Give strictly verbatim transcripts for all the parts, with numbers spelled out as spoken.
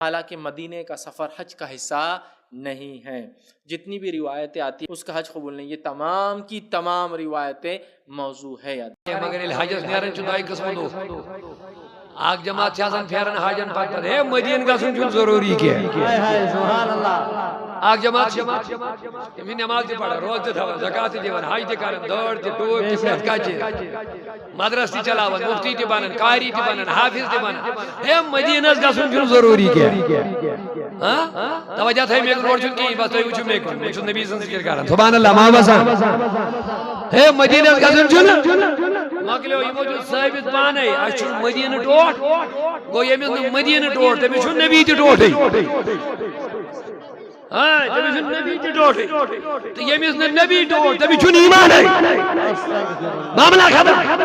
حالانکہ مدینے کا سفر حج کا حصہ نہیں ہے۔ جتنی بھی روایتیں آتی ہیں، اس کا حج قبول نہیں۔ یہ تمام کی تمام روایتیں موضوع ہے، یاد۔ مگر ییٚلہِ حجس نیران چھُ دۄیہِ قٕسمہٕ لوٗکھ۔ اکھ جماعت چھِ آسان پھیران حجن پتہٕ پتہٕ، ہے، مدیٖنہٕ گژھُن چھُنہٕ ضروٗری کینٛہہ۔ ہاے ہاے، سبحان اللہ۔ اکھ جماعت چھِ، تِم چھِ نماز تہِ پران، روزٕ تہِ تھاوان، زکات تہِ دِوان، حج تہِ کران، دٲڑ تہِ، ٹوپۍ تہِ، پرٛٮ۪تھ کانٛہہ چیٖز۔ مدرسہٕ تہِ چلاوان، مفتی تہِ بنان، قاری تہِ بنان، حافظ تہِ بنان۔ ہے، مدیٖنس گژھُن چھُنہٕ ضروٗری کینٛہہ۔ ہاں؟ توجہ تھٲیِو مےٚ کُن، اورٕ چھُنہٕ کِہیٖنۍ، بس تُہۍ وٕچھِو مےٚ کُن، مےٚ چھُ نبی سٕنٛز ذِکِر کران۔ سبحان اللہ، محمد صٲب۔ ہے، مدیٖنس گژھُن چھُنہٕ۔ مۄکلیو، یِمو دیُت ثٲبِت پانے، اَسہِ چھُنہٕ مدیٖنہٕ ٹوٹھ۔ گوٚو، ییٚمِس نہٕ مدیٖنہٕ ٹوٹھ، تٔمِس چھُنہٕ نبی تہِ ٹوٹھٕے۔ ہاں، تٔمِس چھُنہٕ نبی تہِ ٹوٹھٕے۔ تہٕ ییٚمِس نہٕ نبی ٹوٹھ، تٔمِس چھُنہٕ ایٖمانٕے۔ معاملہ ختم۔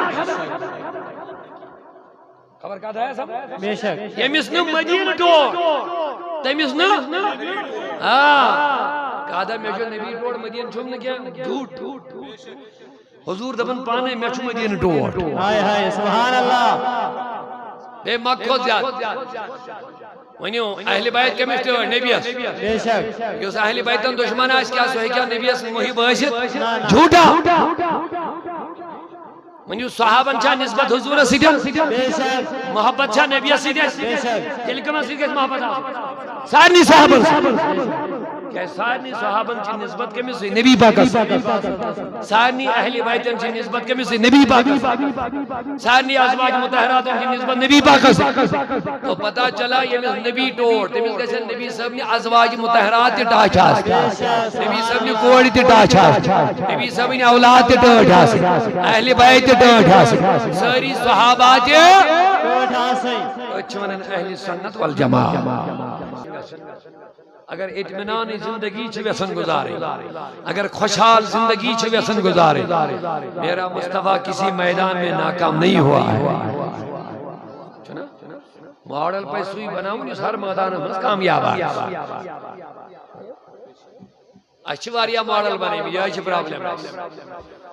خبر کتھ ہے سب؟ بے شک۔ ییٚمِس نہٕ مدیٖنہٕ ٹوٹھ، تٔمِس نہٕ۔ آ، کہدا مےٚ چھُ نبی ٹوٹھ، مدیٖنہٕ چھُم نہٕ کینٛہہ، جھوٗٹ۔ حضوٗر دَپان پانے، مےٚ چھُ مدیٖنہٕ ٹوٹھ۔ ہاے ہاے، سبحان اللہ۔ بیٚیہِ مکھ کھۄتہٕ زیادٕ۔ ؤنِو، اہلِ بیت کٔمِس ٹٲٹھۍ؟ نبیَس۔ بے شک۔ یُس اہلِ بیتَن دُشمن آسہِ، کیٛاہ سُہ ہیٚکیٛاہ نبیَس محب ٲسِتھ؟ نہ، نہ۔ جھوٹا۔ ؤنِو، صحابن چھا نسبت حضوٗرس سۭتۍ؟ بے شک۔ محبت چھا نبیَس سۭتۍ اَسہِ؟ بے شک۔ تیٚلہِ کٕمن سۭتۍ گژھِ محبت آسٕنۍ؟ سارنٕے صحابن سۭتۍ۔ کیٛازِ سارنٕے صحابن چھِ نسبت کٔمِس سۭتۍ؟ نبی پاکس۔ سارنٕے اہلِ بیتن چھِ نسبت کٔمِس سۭتۍ؟ نبی پاکس۔ سارنٕے ازواج مطہراتن چھِ نسبت نبی پاکس۔ تو پتہ چلا، ییٚمِس نبی ٹوٹھ، تٔمِس گژھن نبی صٲبنہِ ازواج مطہرات تہِ ٹاٹھۍ آسٕنۍ۔ نبی صٲبنہِ کورِ تہِ ٹاٹھۍ آسٕنۍ۔ نبی صٲبٕنۍ اولاد تہِ ٹٲٹھۍ آسٕنۍ۔ اہلِ بیت تہِ ٹٲٹھۍ آسٕنۍ۔ سٲری صحابہ تہِ۔ ٹٲٹھۍ آسٕنۍ۔ أسۍ چھِ ونان اہلِ سنت والجماعہ۔ اگر اطمینان زندگی چھِ یژھان گزارٕنۍ، اگر خوشحال زندگی چھِ یژھان گزارٕنۍ، میرا مصطفیٰ کسی میدان میں ناکام نہیں ہوا ہے۔ چھُنہ؟ ماڈل پزِ سُے بناوُن یُس ہر مٲدانس منٛز کامیاب آسہِ۔ اَسہِ چھِ واریاہ ماڈل بنٲومٕتۍ، یِہوٚے چھِ پرابلم اَسہِ۔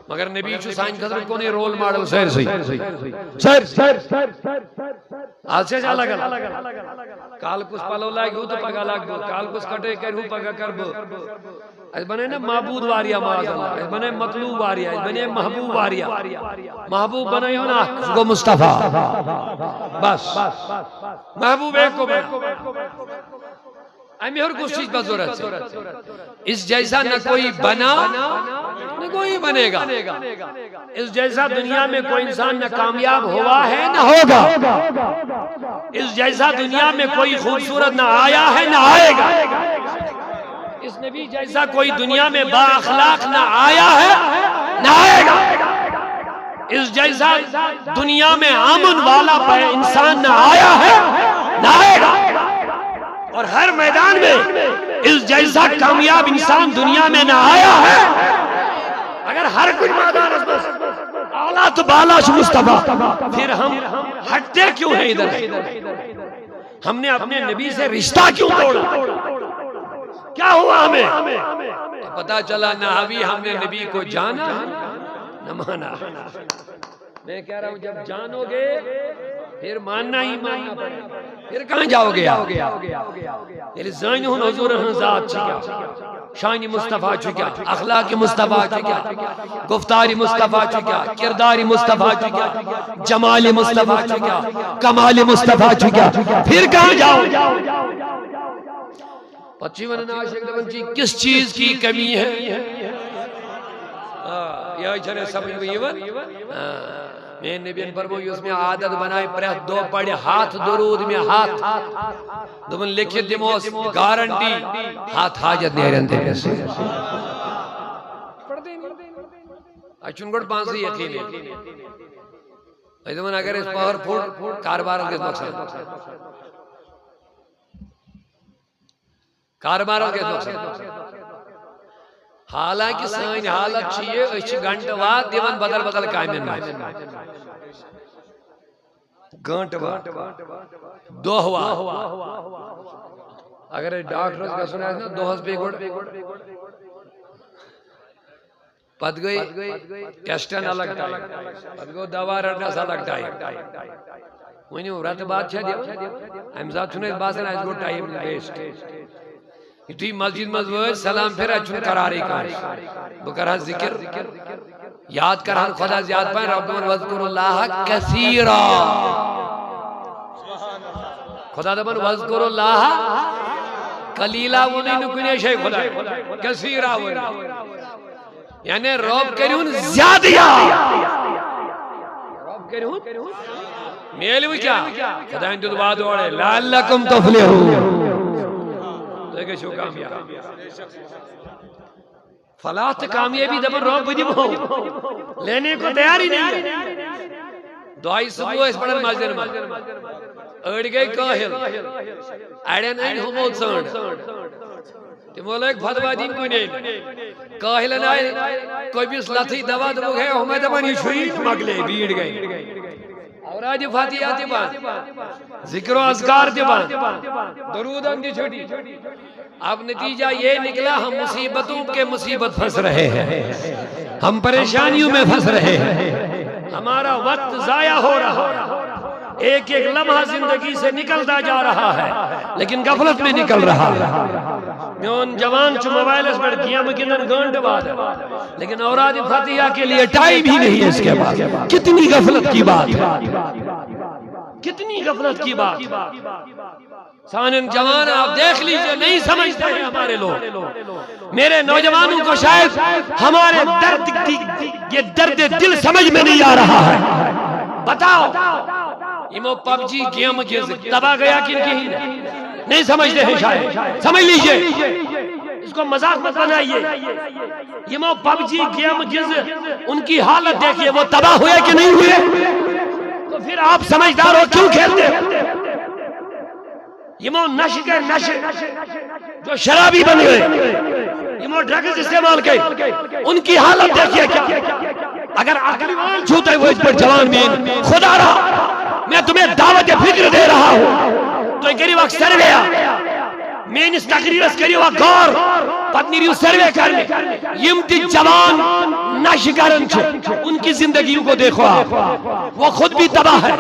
مگر نبی چھُ سانہِ خٲطرٕ کُنُے رول ماڈل سٲرسٕے۔ سٲرسٕے۔ آز چھِ أسۍ الگ الگ۔ کالہٕ کُس پلو لاگہِ ہُہ تہٕ پگاہ لاگہٕ بہٕ، کالہٕ کُس کٹٲے کرِ ہُہ پگاہ کرٕ بہٕ۔ اَسہِ بنٲے نہ معبوٗد واریاہ، معاذ اللہ، اَسہِ بنٲے مطلوب واریاہ، اَسہِ بنٲے محبوٗب واریاہ۔ محبوٗب بنٲیِن اکھ، سُہ گوٚو مصطفیٰ۔ بس۔ محبوب ایک کو بنا۔ اَمہِ ہیوٚر کُس چیٖز پَتہٕ ضوٚرَتھ چھِ؟ اس جیسا نہ کوئی بنا، نہ کوئی بنے گا۔ اس جیسا دنیا میں کوئی انسان نہ کامیاب ہوا ہے، نہ ہوگا۔ اس جیسا دنیا میں کوئی خوبصورت نہ آیا ہے، نہ آئے گا۔ اس نبی جیسا کوئی دنیا میں با اخلاق نہ آیا ہے، نہ آئے گا۔ اس جیسا دنیا میں امن والا پہ-، انسان نہ آیا ہے، نہ آئے گا۔ اور ہر میدان میں اس جیسا کامیاب انسان دنیا میں نہ آیا ہے۔ اگر ہر کچھ میدان میں اعلیٰ تو بالا سے مصطفیٰ، پھر ہم ہٹتے کیوں ہیں ادھر سے؟ ہم نے اپنے نبی سے رشتہ کیوں توڑا؟ کیا ہوا ہمیں؟ تو پتا چلا نہ ابھی ہم نے نبی کو جانا، نہ مانا۔ میں کہہ رہا ہوں، جب جانو گے، پھر ماننا ہی ماننا پڑے گا۔ پھر کہاں جاؤ گے آپ؟ ییٚلہِ زٲنۍ ہُن حضوٗر ہٕنٛز ذات چھِ کیٛاہ؟ شانِ مصطفیٰ چھُ کیٛاہ؟ اخلاق مصطفیٰ چھُ کیٛاہ؟ گفتار مصطفیٰ چھُ کیٛاہ؟ کردار مصطفیٰ چھُ کیٛاہ؟ جمال مصطفیٰ چھُ کیٛاہ؟ کمال مصطفیٰ چھُ کیٛاہ؟ پھر کہاں جاؤ؟ پتہٕ چھِ وَنان عاشق دَپان چھِ، کس چیز کی کمی ہے؟ آ، یہِ چھَنہٕ سمجھ یِوان۔ آ، میٛٲنۍ نبیَن فرموو، یُس مےٚ عادت بنایہِ پرٛٮ۪تھ دۄہ پرِ ہَتھ درود مےٚ ہَتھ، دوٚپُن لیکھِتھ دِموس گارنٹی، ہَتھ حاجت نیرن تٔمِس۔ اَسہِ چھُنہٕ گۄڈٕ پانسٕے یقیٖن۔ أسۍ دَپان اگر أسۍ پٔہر پھُٹ، کاربارس گژھِ نۄقصان۔ کاربارس گژھِ نۄقصان۔ حالانکہ سٲنۍ حالت چھِ یہِ، أسۍ چھِ گھنٹہٕ واد دِوان بدل بدل کامٮ۪ن منٛز۔ گھنٹہٕ واد، دۄہ واد۔ اگر أسۍ ڈاکٹرس گژھُن آسہِ نا، دۄہس بیٚیہِ گۄڈٕ پتہٕ گٔے ٹیسٹن الگ ٹایم، پتہٕ گوٚو دوا رٹنس الگ ٹایم۔ ؤنِو، رتہٕ بعد چھا دِوان؟ اَمہِ ساتہٕ چھُنہٕ اَسہِ باسان اَسہِ گوٚو ٹایم ویسٹ۔ یُتھُے مسجد منٛز وٲتۍ، سلام پھِر، اَتہِ چھُنہٕ قرارٕے کٲنٛسہِ۔ بہٕ کَرٕ ہا ذِکِر، یاد کَرٕ ہن خۄدا زیادٕ پَہَن، رۄب دَپان، "وَذْكُرُوا اللَّهَ كَثِيرًا۔" خۄدا دَپان، "وَذْكُرُوا اللَّهَ قَلِيلًا" ووٚنُے نہٕ کُنے جایہِ خۄداے، "کثیرا" ووٚن۔ یعنی رۄب کٔرِہُن زیادٕ یاد۔ رۄب کٔرِہُن۔ میلہِ وۄنۍ کیٛاہ؟ خۄدایَن دیُت وعدٕ اورَے، "لَعَلَّكُمْ تُفْلِحُونَ"۔ تُہۍ گٔژھِو کامیاب۔ فلاح تہٕ کامیٲبی دَپان، "رۄب، بہٕ دِمہو۔" لینے کو تیار ہی نہیں ہے۔ دۄہَے صُبحٲے ٲسۍ پَران مسجدن منٛز۔ أڑۍ گٔے کٲہِل۔ اَڑٮ۪ن أنۍ ہُمو ژٔنٛڈ۔ تِمو لٲگۍ فتوا دِنۍ کُنے۔ کٲہِلن آیہِ کٔمِس لَتھٕے دوا، دوٚپُکھ، "ہے، ہُمے دَپان، یہِ چھُیی نہٕ، مۄکلے، بیٖٹھ گٔے۔" اورادِ فاتحہ تہِ بنٛد، ذِکر و اذکار تہِ بنٛد، درودن تہِ چھُٹی۔ اب نتیجہ یہ نکلا، ہم مصیبتوں کے مصیبت پھنس رہے ہیں، ہم پریشانیوں میں پھنس رہے ہیں، ہمارا وقت ضائع ہو رہا ہے، ایک ایک لمحہ زندگی سے نکلتا جا رہا ہے، لیکن غفلت میں نکل رہا ہے۔ میون جوان چھُ موبائلس پٮ۪ٹھ گیمہٕ گِنٛدان گٲنٛٹہٕ واد، لیکن اوراد فتحیہ کے لیے ٹائم ہی نہیں ہے اس کے پاس۔ کتنی غفلت کی بات ہے، کتنی غفلت کی بات ہے۔ سانن جوان، آپ دیکھ لیجئے، نہیں سمجھتے ہیں ہمارے لوگ۔ میرے نوجوانوں کو شاید ہمارے درد کی، یہ درد دل سمجھ میں نہیں آ رہا ہے۔ بتاؤ، یِمو پب جی گیم گِنٛز تباہ گیا کِنہٕ کِہیٖنۍ؟ نہیں سمجھتے ہیں شاید۔ سمجھ لیجئے، اس کو مذاق مت بنائیے۔ یِمو پب جی گیم گِنٛز، ان کی حالت دیکھیے، وہ تباہ ہوئے کہ نہیں ہوئے؟ تو پھر آپ سمجھدار ہو، کیوں کھیلتے ہو؟ یِمو نشہٕ کٔرۍ، نشہٕ، جو شرابی بن گئے، یِمو ڈرگز استعمال کٔرۍ، ان کی حالت دیکھیے کیا۔ اگر عقل وول چھُو تُہۍ، وۄنۍ یِتھ پٲٹھۍ جوان میٲنۍ، خدا را، میں تمہیں دعوت فکر دے رہا ہوں، تُہۍ کٔرِو اکھ سروے۔ میٲنِس تقریرس کٔرِو اکھ غور، پتہٕ نیٖرِو سروے کرنہِ۔ یِم تہِ جوان نشہٕ کران چھِ، ان کی زندگیوں کو دیکھو آپ، وہ خود بھی تباہ ہے،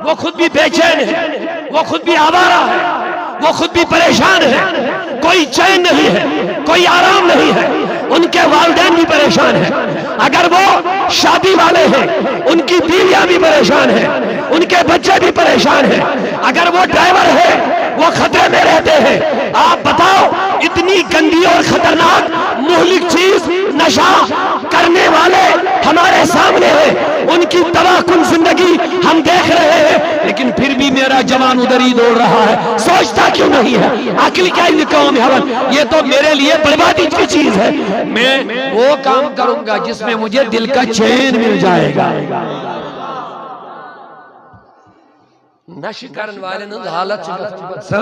وہ خود بھی بے چین ہے، وہ خود بھی آوارہ ہے، وہ خود بھی پریشان ہے۔ کوئی چین نہیں ہے، کوئی آرام نہیں ہے۔ ان کے والدین بھی پریشان ہیں۔ اگر وہ شادی والے ہیں، ان کی بیویاں بھی پریشان ہیں، ان کے بچے بھی پریشان ہیں۔ اگر وہ ڈرائیور ہے، وہ خطرے میں رہتے ہیں۔ آپ بتاؤ، اتنی گندی اور خطرناک مہلک چیز نشہ کرنے والے ہمارے سامنے ہیں، ان کی تباہ کن زندگی ہم دیکھ رہے ہیں، لیکن پھر بھی میرا جوان ادھر ہی دوڑ رہا ہے۔ سوچتا کیوں نہیں ہے؟ عقل کیا ان کام ہے؟ یہ تو میرے لیے بربادی کی چیز ہے۔ میں وہ کام کروں گا جس میں مجھے دل کا چین مل جائے گا۔ نشہٕ کرن والٮ۪ن ہٕنٛز حالت چھِ گژھان پتہٕ سۄ،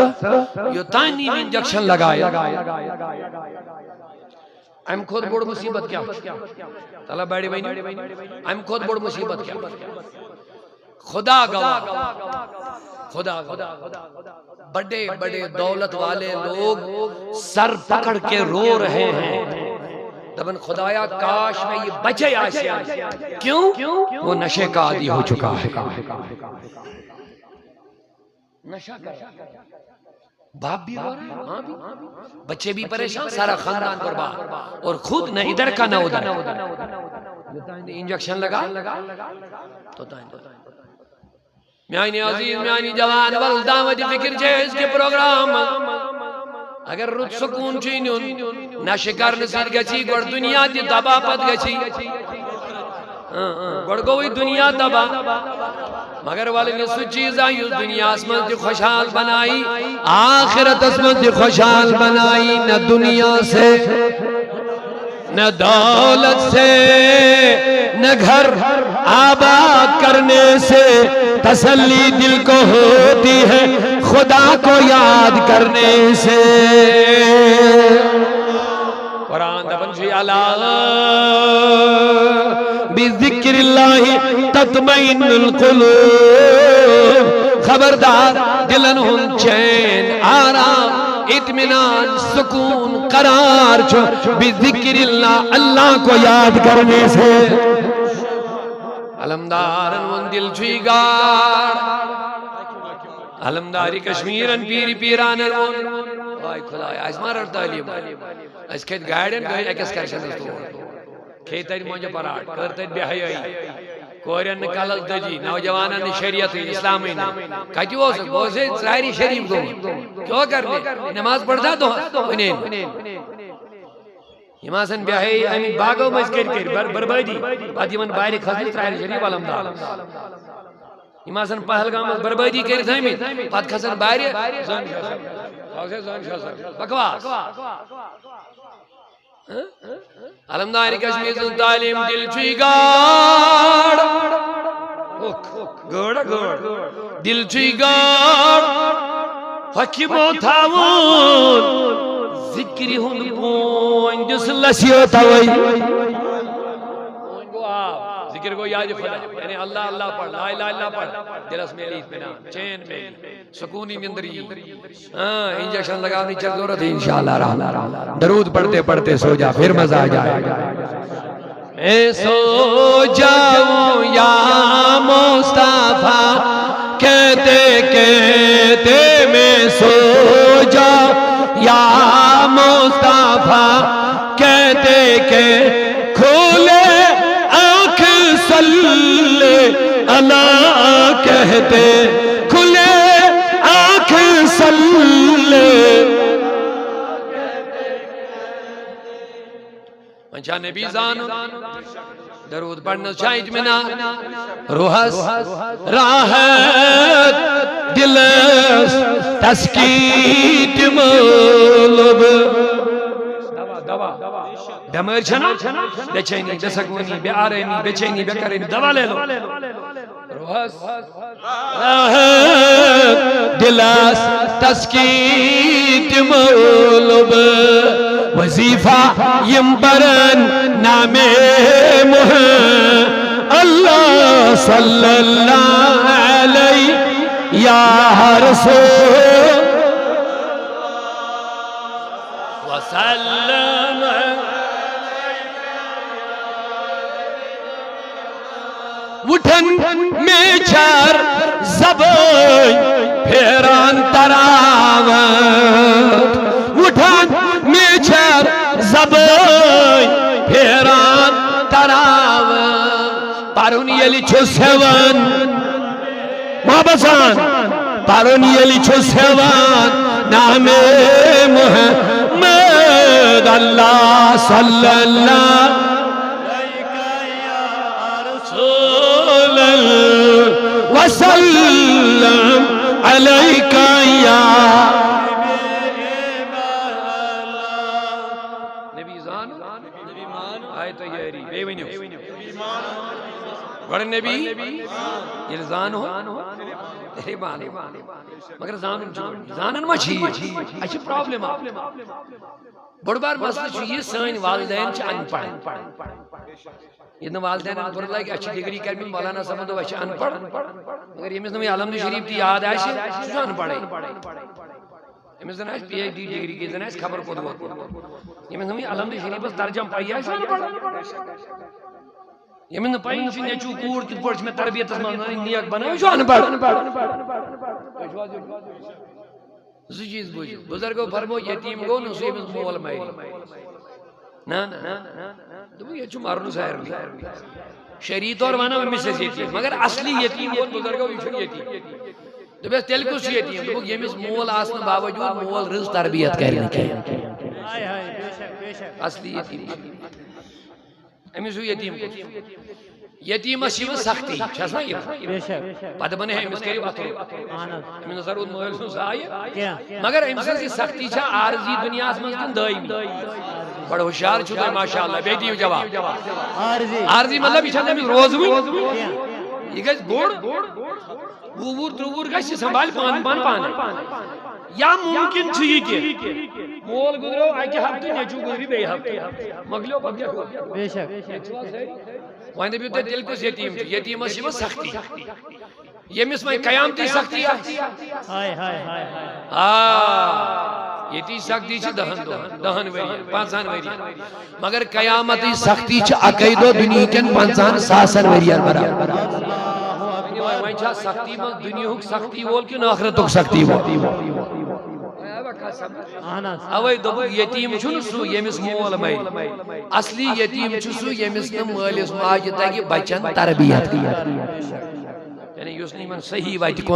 یوٚتام نہٕ یِم انجیکشن لگایَن۔ امہِ کھۄتہٕ بوٚڑ مُصیبت کیٛاہ چھُ؟ تلہ بڑِ ؤنِو، امہِ کھۄتہٕ بوٚڑ مُصیبت کیٛاہ چھُ؟ خدا گواہ، خدا گواہ، بڑے بڑے دولت والے لوگ سر پکڑ کے رو رہے ہیں، دپان، "خدایا، کاش میں یہ بچے آسے۔" کیوں؟ وہ نشے کا عادی ہو چکا ہے۔ نشہ کر، باپ بھی رو رہا ہے، ماں بھی، بچے بھی پریشان، سارا خاندان برباد، اور خود نہ ادھر کا نہ ادھر۔ یوٚتام نہٕ انجیکشن لگا، توٚتام۔ میانہِ عزیز، میانہِ جوان، ول دعوت فکر چھے أزکہِ پروگرام۔ اگر رُت سکوٗن چھُے نیُن، نشہٕ کرنہٕ سۭتۍ گژھی گۄڈٕ دُنیا تہِ تباہ، پتہٕ گژھی۔ اۭں، اۭں، گۄڈٕ گوٚوٕے دُنیا تباہ۔ مگر ولہٕ نہٕ سُہ چیٖزا یُس دُنیاہس منٛز تہِ خۄشحال بنایی، آخرتس منٛز تہِ خۄشحال بنایی، نہ دنیا سے، نہ دولت سے، نہ گھر آباد کرنے سے تسلی دل کو ہوتی ہے، خدا کو یاد کرنے سے۔ قرآن دپان چھُ، الا بذکر اللہ تطمئن القلوب۔ خبردار، دلن ہُنٛد چین، آرام، اطمینان، سکون، قرار چھُ بذکر اللہ، اللہ کو یاد کرنے سے۔ علمدارن ووٚن، دِل چھُے گاڑ۔ علمدارِ کشمیرن، پیٖرِ پیٖرانن ووٚن، واے خدایا، اَسہِ ما رٔٹ تعلیٖم؟ اَسہِ کھٔتۍ گاڑٮ۪ن، گٔے excursionس تور۔ کھے تتہِ مۄنجہِ پراٹھ، کٔر تتہِ بے حیٲیی۔ کورٮ۪ن نہٕ کلس دٔجی، نوجوانن نہٕ شریعتٕے، اسلامٕے نہٕ۔ کتہِ اوسُکھ؟ بہٕ اوسُے ژرارِ شریف گوٚمُت۔ کیٛاہ کرنہِ؟ نماز پرتا دۄہس؟ کُنے نہٕ۔ یِم آسن بے حیٲیی، اَمہِ باغو منٛزۍ کٔرۍ کٔرۍ بر-، بربٲدی۔ پتہٕ یِمن بارِ کھسنٕچ ژرارِ شریف علمدار۔ یِم آسن پہلگامس بربٲدی کٔرِتھ آمٕتۍ، پتہٕ کھسن بارِ زن چھِ آسان۔ بکواس۔ علمدارِ کشمیر سٕنٛز تعلیٖم، دِل چھُے گاڑ۔ اوکھ، گٲڑ، گٲڑ۔ دِل چھُے گاڑ۔ حکیمو تھاوُن ذِکرِ ہُنٛد بونۍ، دیُس لَسیو تَوَے۔ بونۍ گوٚو آب، ذِکِر گوٚو یادِ خدا، یعنی اللہ اللہ پڑھ، لا الہ الا اللہ پڑھ، دِلس میلہِ اطمینان، چین میلہِ۔ سکونی نندر یی۔ ہاں، انجیکشن لگانے کی ضرورت ہے انشاءاللہ رحمان۔ درود پڑھتے پڑھتے سو جا، پھر مزہ آ جائے۔ میں سو جاؤں یا مصطفیٰ، کہتے کہتے میں سو جاؤں یا مصطفیٰ، کہتے کہ کھلے آنکھ صلی اللہ کہتے، کھلے آنکھ صلی۔ وۄنۍ چھا نبی زانُن؟ درود پرنس چھا اطمینان؟ روحس راحت، دلس تسکین تہِ مولوب۔ دوا، دوا۔ بیمٲرۍ چھنا؟ بے چینی، بے سکونی، بے آرٲمی، بے چینی، بے قرٲری، دوا لے لو۔ روحس راحت، دلس تسکین تہِ مولوب۔ وظیفہ یِم پرن نامے محمد، اللہ صلی اللہ علیہ یا رسول وسلم۔ وُٹھن میچھر زبٲنۍ پھیران تراوت، وُٹھن میچھر زبٲنۍ پھیران تراوت۔ پرُن ییٚلہِ چھُس ہٮ۪وان محبت سان، پرُن ییٚلہِ چھُس ہٮ۪وان نامے محمد، اللہ صلی اللہ رسول وسلم علیک یا۔ نبی زان، آیہِ تیٲری، بیٚیہِ ؤنِو۔ گۄڈٕ نبی ییٚلہِ زانہو، تیٚلے مانو۔ مگر زانُن چھُ گۄڈٕ۔ زانان ما چھِ یہِ؟ اَسہِ چھِ problem اَکھ۔ بوٚڑ بار مسلہٕ چھُ یہِ، سٲنۍ والدین چھِ ان پڑھ۔ ییٚلہِ نہٕ والدینن بُرٕ لگہِ، اَسہِ چھِ ڈگری کٔرمٕژ، مولانا صٲبن دوٚپ اَسہِ چھِ ان پڑھ، مگر ییٚمِس نہٕ وۄنۍ الحمد شریف تہِ یاد آسہِ، سُہ چھُ ان پڑھٕے۔ أمِس زن آسہِ پی ایچ ڈی ڈگری، کہِ زن آسہِ خبر کوٚت ووتمُت۔ ییٚمِس نہٕ وۄنۍ الحمد شریفس ترجم پَیی آسہِ، سُہ ان پڑھ۔ ییٚمِس نہٕ پَیی چھِ نیٚچوٗ کوٗر کِتھ پٲٹھۍ چھِ مےٚ تربیتس منٛز نیک بناوٕنۍ، یہِ چھُ ان پڑھ۔ زٕ چیٖز بوٗزِو۔ بُزرگو فرموو، یتیٖم گوٚو نہٕ سُہ، ییٚمِس مول مرِ۔ نہ، نہ، نہ۔ دوٚپُکھ، ییٚتہِ چھُ مرُن سارنٕے۔ شریعت اور ونان أمِس ٲسۍ یتیٖم، مگر اصلی یتیٖم ووٚن بُزرگو، یہِ چھُنہٕ یتیٖم۔ دوٚپُس، تیٚلہِ کُس چھُ یتیٖم؟ دوٚپُکھ، ییٚمِس مول آسنہٕ باوجوٗد مول رٕژ تربیت کرِ نہٕ کینٛہہ۔ ہاے ہاے، بے شک، بے شک۔ اصلی یتیٖم چھُ۔ أمِس ہیوٗ یتیٖم کُس؟ یتیٖمس چھِ یِوان سختی، چھَس نا یِوان؟ بے شک۔ پتہٕ دَپان ہے، أمِس کٔرِو اَتھٕ۔ اہن حظ۔ أمِس نظر روٗد مٲلۍ سُنٛد سایہِ۔ کینٛہہ۔ مگر أمۍ سٕنٛز یہِ سختی چھا عارضی دُنیاہَس منٛز کِنہٕ دٲیمی؟ بڑٕ ہُشار چھُو تُہۍ، ماشاء اللہ۔ بیٚیہِ دِیِو جواب۔ عارضی۔ عارضی مطلب، یہِ چھَنہٕ أمِس روزوٕنۍ۔ کینٛہہ۔ یہِ گژھِ بوٚڑ۔ وُہ وُہُر، ترٛوٚ وُہُر گژھِ، یہِ سنبھالہِ پانہٕ پان پانَے۔ یا ممکن چھُ یہِ تہِ، مول گُزریو اَکہِ ہفتہٕ، نیٚچوٗ گُزرِ بیٚیہِ ہفتہٕ۔ مۄکلیو پتہٕ۔ بے شک۔ وۄنۍ دٔپِو تُہۍ، تیٚلہِ کُس یتیٖم چھُ؟ یتیٖمس چھِ یِوان سختی۔ ییٚمِس وۄنۍ قیامتی سختی آسہِ۔ ہاے، ہاے، ہاے، ہاے۔ آ، ییٚتی سختی چھِ دَہَن دۄہَن، دَہَن ؤرِین، پنٛژاہَن ؤرِین۔ مگر قیامتٕچ سختی چھِ اَکے دۄہ دُنیہِکٮ۪ن پنٛژاہَن ساسَن ؤرِین برابر۔ وۄنۍ چھا سختی منٛز دُنیاہُک سختی وول کِنہٕ ٲخرتُک سختی وول؟ اہن حظ۔ اوے دوٚپُکھ، یتیٖم چھُنہٕ سُہ ییٚمِس مول مرِ، اصلی یتیٖم چھُ سُہ ییٚمِس نہٕ مٲلِس ماجہِ تگہِ بچن تربیت۔ یعنی یُس نہٕ یِمن صحیح وتہِ کُن